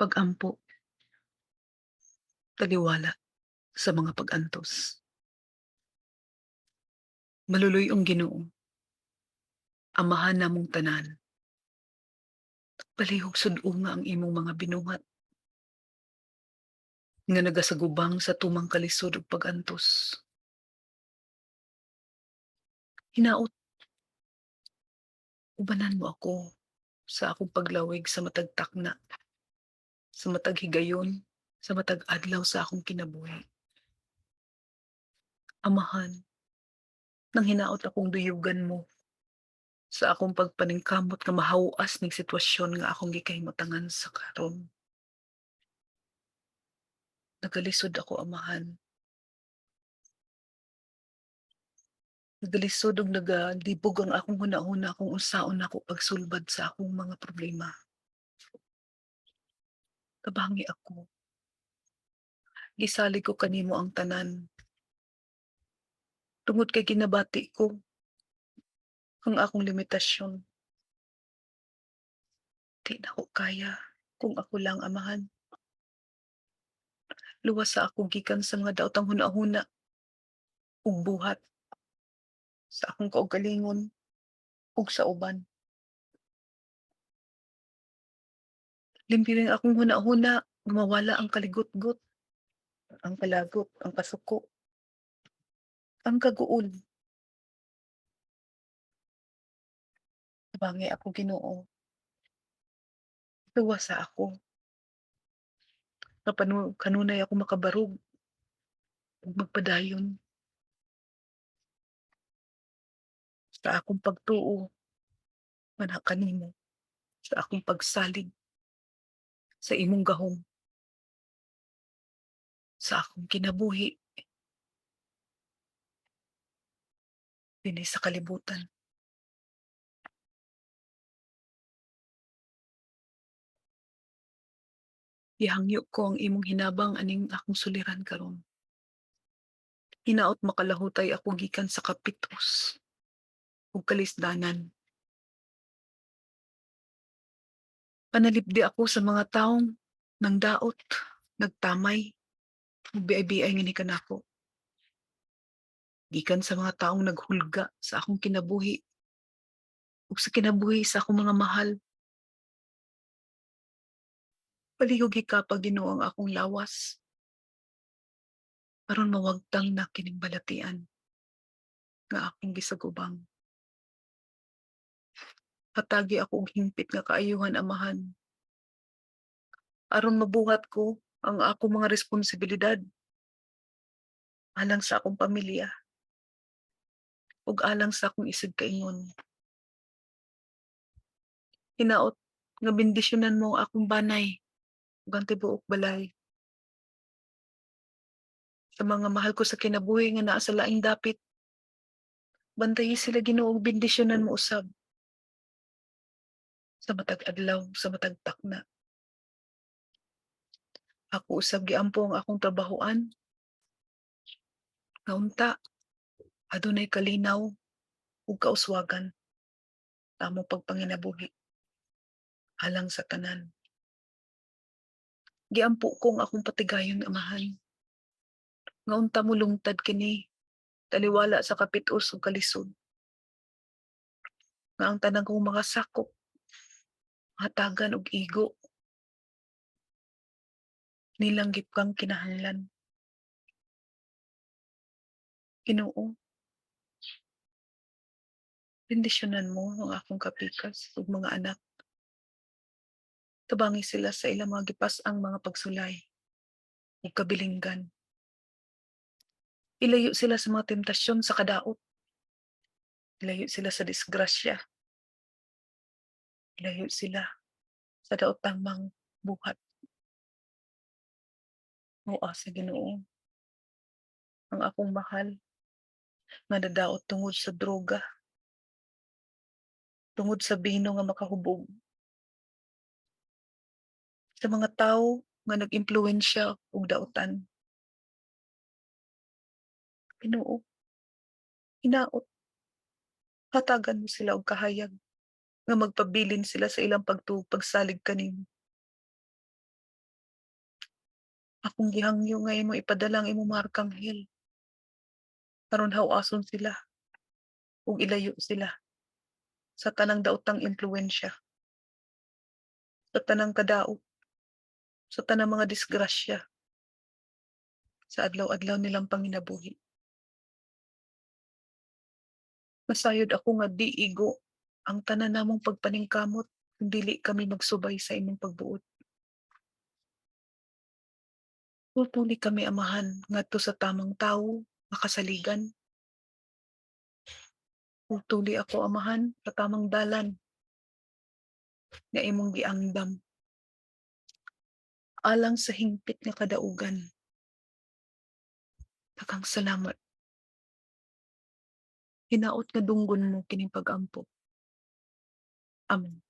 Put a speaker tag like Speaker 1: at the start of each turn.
Speaker 1: Pag-ampo. Taliwala sa mga pag-antos. Maluluy-ong Ginoo, Amahan namong tanan. Palihog sud-unga ang imong mga binuhat nga nagasagubang sa tumang kalisod ug pag-antos. Hinaot ubanan mo ako sa akong paglawig sa matag takna, sa matag higayon, sa matag adlaw sa akong kinabuhi. Amahan, nang hinaot akong duyugan mo sa akong pagpaningkamot nga mahaw-as ning sitwasyon nga akong gikahimutangan sa karon. Nagalisod ako, Amahan. Nagalisod ug nagalibog ang akong hunahuna kung unsaon nako pagsulbad sa akong mga problema. Tabangi ako. Gisalig ko kanimo ang tanan. Tungod kay ginabati ko ang akong limitasyon. Di nako kaya kung ako lang, Amahan. Luwas sa ako gikan sa mga daotang hunahuna ug buhat sa akong kaugalingon ug sa uban. Limpyo ang akong hunahuna, mawala ang kaligutgot, ang kalagot, ang kasuko, ang kaguol. Tabangi ako, Ginoo. Luwasa ako. Kanunay ako makabarog ug magpadayon sa akong pagtuo nga naa kanimo, sa akong pagsalig sa imong gahom, sa akong kinabuhi dinhi sa kalibutan. Gihangyo ko ang imong hinabang aning akong suliran karon. Hinaot makalahutay ako gikan sa kapitos ug kalisdanan. Panalipdi ako sa mga taong nangdaot, nagtamay, ug biay-biay nga ni kanako. Gikan sa mga taong naghulga sa akong kinabuhi ug sa kinabuhi sa akong mga mahal. Palihog hikapa, Ginoo, ang akong lawas aron mawagtang na kining balatian nga akong gisagubang. Hatagi ako og hingpit nga kaayuhan, Amahan, aron mabuhat ko ang akong mga responsibilidad alang sa akong pamilya ug alang sa akong isig-kaingon. Hinaot nga bendisyonan mo ang akong banay ug ang tibuok balay. Sa mga mahal ko sa kinabuhi nga naa sa laing dapit, bantayi sila, Ginoo, ug bendisyonan mo usab sa matag adlaw, sa matag takna. Ako usab giampo ang akong trabahoan nga unta adunay kalinaw ug kauswagan sa among pagpanginabuhi alang sa tanan. Giampo ko ang akong patigayon, Amahan, nga unta molungtad kini taliwala sa kapitos ug kalisod. Nga ang tanan kong mga sakop hatagan og igo nilang gipkang kinahanglan. Ginoo, bendisyonan mo ang akong kapikas ug mga anak. Tabangi sila sa ilang mga gipas-ang mga pagsulay ug kabilinggan. Ilayo sila sa mga temptasyon sa kadaot. Ilayo sila sa disgrasya. Ilayo sila sa daotang mang buhat. Mua sa Ginoo ang akong mahal nga nadaot tungod sa droga, tungod sa bino nga makahubog, sa mga tawo nga nag-impluwensya og daotan. Ginoo, hinaot hatagan mo sila og kahayag nga magpabilin sila sa ilang pagtuo, pagsalig kanimo. Akong gihangyo nga imo ipadala ang imong mga arkanghel aron haw-ason sila ug ilayo sila sa tanang daotang impluwensya, sa tanang kadaot, sa tanang mga disgrasya sa adlaw-adlaw nilang panginabuhi. Masayod ako nga di igo ang tanan namong pagpaningkamot kung dili kami magsubay sa imong pagbuot. Tutuli kami, Amahan, ngadto sa tamang tawo makasaligan. Tutuli ako, Amahan, sa tamang dalan nga imong giangdam alang sa hingpit nga kadaugan. Daghang salamat. Hinaot nga dunggon mo kining pag-ampo. Amen.